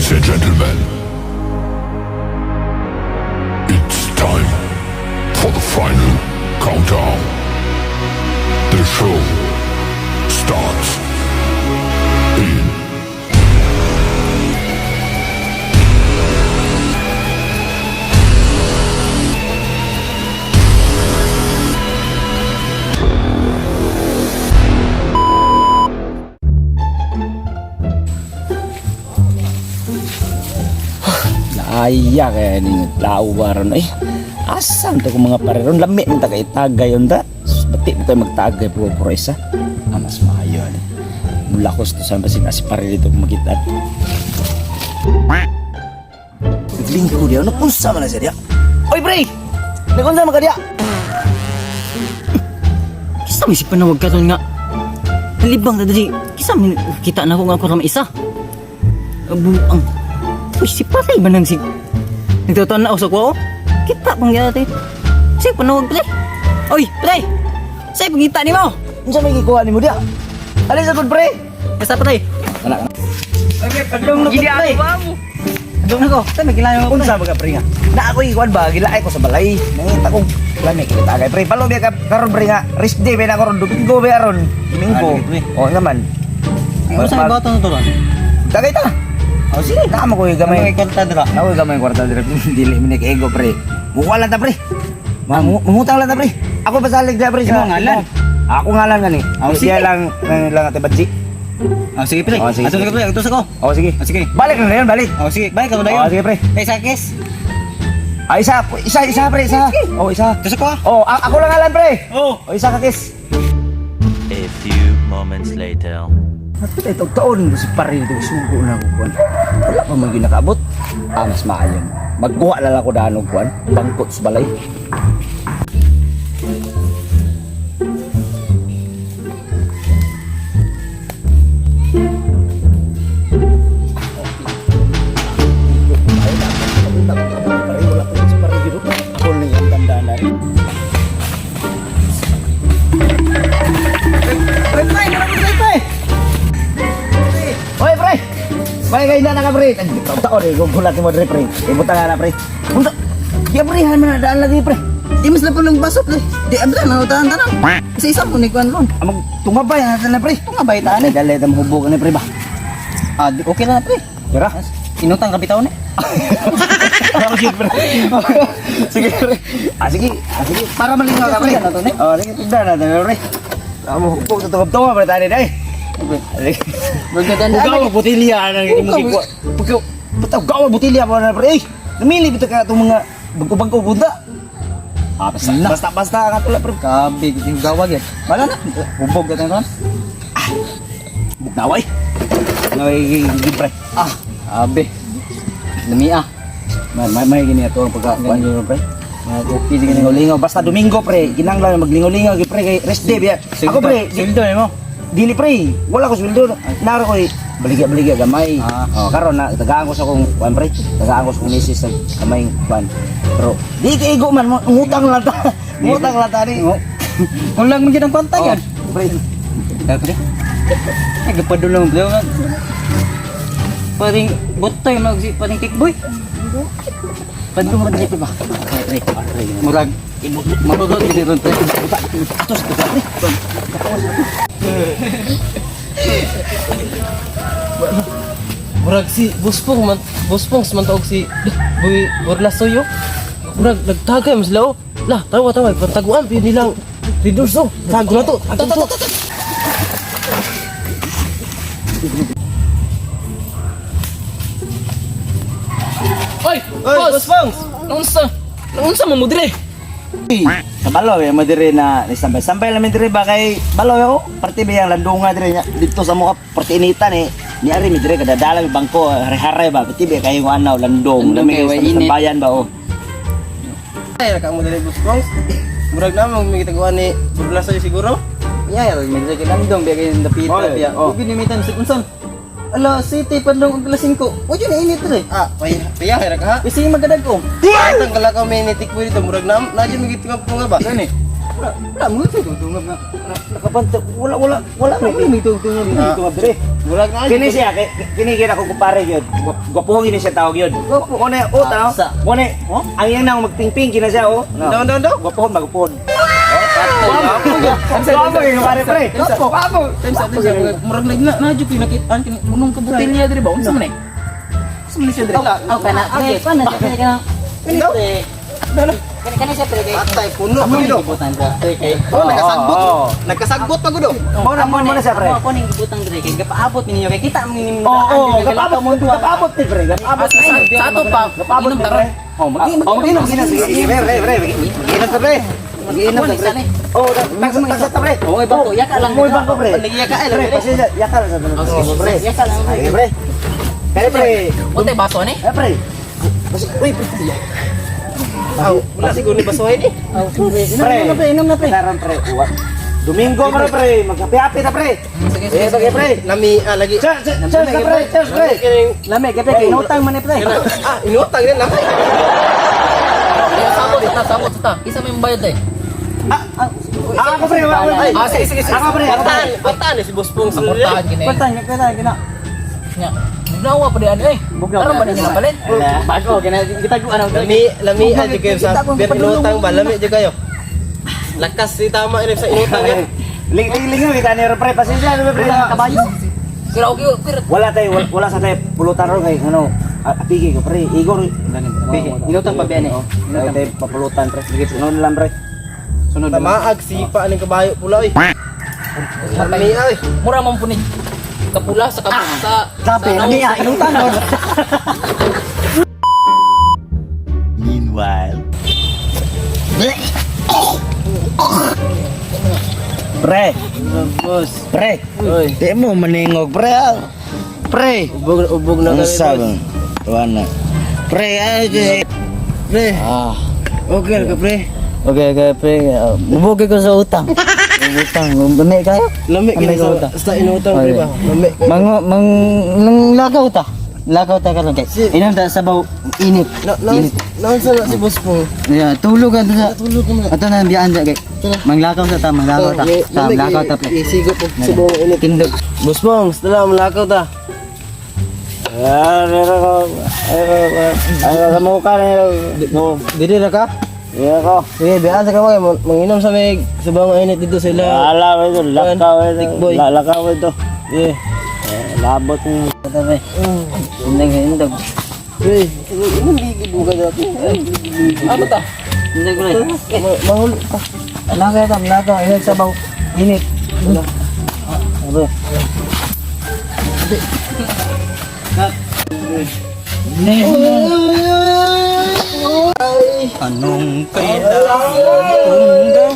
Ladies and gentlemen, it's time for the final countdown. The show starts in Laaya kaya ni tao ba ron eh. Asan to kung mga pareron lami man ta kay tagay unta. Bati mo tayo magtagay puro puro isa. Ah, mas maayo ani. Mula ko sa basin asi pare dito kung makita. Naglingko diya. Napunsa man na siya diya. Oy pre! Nagunsa man ka diya? Kisa may si panawag ka nga. Nalibang na dali. Kisa may kita na ko nga ako rama isa. Buang. Uy, si patay ba nang si... Nagtataon na ako sa kuwa, oh. Kita pang yate. Sige, panawag, pre. Oy, pre! Say, pangita ni mo! Unsa may gikuha nimo diya? Alin sa good pre? Basta, pre. Wala ka. Padong na ko, pre. Padong na ko. Tay, may kilala mo, pre. Unsa ba ka pre nga? Na ako ikuan ba gilaay ko sa balay. Nangita kong lami kay tagay pre. Palo biya ka karon pre nga. Rest day ba na karon Domingo ba ron. Domingo. Ah, pre. Oh naman. Ano sa ibato na to, ron? Tagay ta. Oh sige, naa mo ko May gamay. kwarta dira. Naa ko gamay kwarta dire. Dili mi ego pre. Mukuha lang ta pre. Mangutang lang ta pre. Ako pasalig da pre Imo ngalan? Ako ngalan gani. Oh, sige. Siya lang lang ate Badji. Oh, sige, pre. Oh, sige, Ato sige. na ko, pre. Ato sa ko. Oh sige. Oh, sige. Balik na yun, balik. Oh, sige. Bye, ka na Oh sige pre. Eh, sakis. Ah, isa, isa, isa pre, isa. Oh, isa. Ato sa ko, ah. Oh, ako lang ngalan pre. Oh. Oh, isa ka kiss. A few moments later. Ito taon si pare dito sugo na ko kuan. Wala pa man ginakaabot. Ah, mas maayon. Magkuha na lang ko daan og kuan, bangkot sa balay. Ako lang yung tandaan na rin. Pre, pre, pre, pre. Oy, pre! May kayo na ka, pre. Ay, taon eh. Gugulat mo, pre, pre. Ibuta nga na, pre. Unsa? Di, pre, han man na daan lagi, pre. Di mas lapon ng baso, pre. Di abra na utahan tanan. Isa isa mo ni kuan ron. Amag tungabay na na, pre. Tungabay ta ani. Dali ta mahubog ni pre ba. Ah, di, okay na pre. Tara. Inutang kapitaw ni. Sige, pre. Sige, pre. Ah, sige. Ah, sige. Para malingaw ka, pre. Tignan na to, ni. Oh, sige, tignan na to, pre. Amo hubog sa tungab-tungab, pre, tani, day. Sige. Magdadaan Bugaw, butilya na imong gikuha. Bugaw, bitaw gawa butilya pa na pre. Eh, namili bitaw ka itong mga bangko-bangko punta. Ah, basta, basta, basta ka tula, pre. Kabi, yung gawag yan. Wala na. Hubog ka tayo ron. Bugnaway. Naway, pre. Ah, abe. Lami ah. May gini ato ang pagka kuan yun, pre. Okay, sige na. Lingaw-lingaw basta Domingo pre, ginanglan maglingaw-lingaw gyud pre kay rest day biya. Ako pre, Sweldo mo. dili pre, wala ko sweldo. Naro ko eh, baligya-baligya gamay. Ah. Oh, karon na tagaan ko sa akong kuan pre, tagaan ko sa akong misis sa gamay kuan. Pero di kay igo man, ngutang lang ta. Ngutang lang ta ni. Kung lang magyud ang kwanta Oh, yan. pre. Dako pre. Ay, gapadulong pre. Paring butay mag si paring kickboy. Padulong man Pre ba? Pre, pre. Pre. Murag matudot gid ron pre. Atos to pre. Murag si Buspong man Buspong man taog si Boy Borlasoyo. Murag nagtagay man sila oh. Lah, tawa tawa pataguan pid nilang Ridurso. Tago na to. Tago to. Oy, boss. Buspong. Naunsa? Naunsa man mo dire? Kabalo eh mo dire na sambay-sambay lang mi dire ba kay balo ako parte ba yang landunga dire nya dito sa mukha parte initan eh ni ari mi dire kadadala mi bangko hare-hare ba parte ba kayo anaw landong Landong lami kay way init. sambayan ba oh. Ay, ka mo dire Buspong. Murag na mo may gitaguan ni Borlasoyo siguro. Yeah, may diri kay landong biya kay dapita Oy, biya. oh. Ubi ni mitan sa unsan. Ala, city padlong og alas 5. Wa jud na init dire. Ah, paya ka ha. Kasi magadag ko. Atang kala ka may ni Tikboy dito murag na na jud may gitungap nga ba. Gani. Wala mo sa tungtungab nga. Nakabanta wala wala wala Wala mo may tungtungab nga. Dire. Murag na. Kini siya, kini kini ako kumpare yun. Gwapuhong ini siya tawag yun. Mo na, oh, tanaw. Sa- Mo na, ang iyang nang magpingping kina siya, oh. Daw, daw, daw. Gwapuhon, magupuhon. Gwapo yun, pare, pre. Gwapo. Gwapo. Murag nag na na jud nakitaan kini unong ka botelya diri ba unsa man eh? Unsa man siya diri? Aw kana pre, kana siya pre kana. Pre. Kana kana siya pre kay. Patay puno pa gud. Gibutan ka. Pre kay. Oh, nakasagbot. Oo. Nagkasagbot pa gud. Mo na, mo na siya, pre. Ako ning gibutang dire kay gapaabot ninyo kay kita mo ninyo. Oo, gapabot, gapabot ni pre. Gapabot ni pre. Sa ato pa, Gapabot inom ni taron. pre. Oh, mag Oh, mag-inom, mag-inom. Sige, sige, pre, pre, pre. Mag-inom ta, pre. Mag-inom ta, pre. Oh, tagsa, tagsa ta, pre. Oh, bangko, yaka lang. Mo bangko, pre. Nagyaka Pre, pasensya, yaka lang sa tulog. Pre, Yaka lang. Sige, pre. Kaya, pre. Untay baso ani? Eh, pre. Uy, pre. Aw, wala siguro ni basuhin eh. Pre, Inom na pre, inom na pre. Karon pre. Uwa. Domingo pre pre, magkape-ape ta pre. Sige, Sige, sige pre. Lami ah, lagi. Cheers, cheers ta pre, cheers pre. Lami kay pre, kay inutang man ni pre. Ah, inutang din lami. Sabot ta, sabot ta. Isa may bayad eh. Ah, ako pre, ako pre. Ah, sige, sige, sige. Ako pre, ako pre. Kwartahan, kwartahan eh si Boss Pong. Portahan kini. Kwartahan, kwartahan kina. Nya. Bugnawa pa di ani eh. Bugnaw. Karon ba ninyo napalit? Bago kina gitaguan ang Lami, lami ah, jud kayo sa bir inutang ba, lami jud kayo. Lakas si tama ini sa inutang eh. Ling ling ling kita ni pre, pasensya na pre. Kabayo. Pero okay, pero Wala tayo, wala, wala sa tayo pulutan ron kay ano. Apigi ko pre, Igor. Apigi. Inutang pa biyan eh. Wala tayo papulutan pre. Sige, sunod lang pre. Sunod na. Tamaag sipa aning kabayo pula oy. Lami oy. mura man po ni kapula sa kap sa Grabe, sa lami ah, inutang no. Meanwhile. Pre, Boss. pre. Oy. Di mo maningog pre. Ah. Pre. Ubog ubog na Ang kami. sabi. Wala. Pre, ay, Pre. Ah. Okay ka pre. Okay, pre. Bubugay ko sa utang. Utang, lami kayo. Lami Lami kini ka sa utang. sa inutang pre ba. Lami. Mang mang nang lakaw ta. Lakaw ta karon kay. Inom ta sabaw init. Na na Init. naunsa na si Boss Pong. Yeah, tulog ka sa. Tulog ka na. Ato na biyaan sa kay. Manglakaw sa ta, manglakaw ta. Ta, manglakaw ta pre. Isigo po subong init. Tindog. Boss Pong, stala malakaw ta. Ah, meron ko. Ay, sa mukha na yun. Dili ra ka? Iya ko. Sige, biyaan sa kaway manginom sa may subong init dito sila. Wala, ito. Lakaw ito. Tikboy. Lakaw ito. Yeah. Eh, Labot niyo. Ta pre. Tindog, tindog. Pre, inong gigib mo ka dati. Ano ta? Tindog pre. Mahul. Lakaw ta, manglakaw. Inom sabaw init. Ah, Anong kailangan kong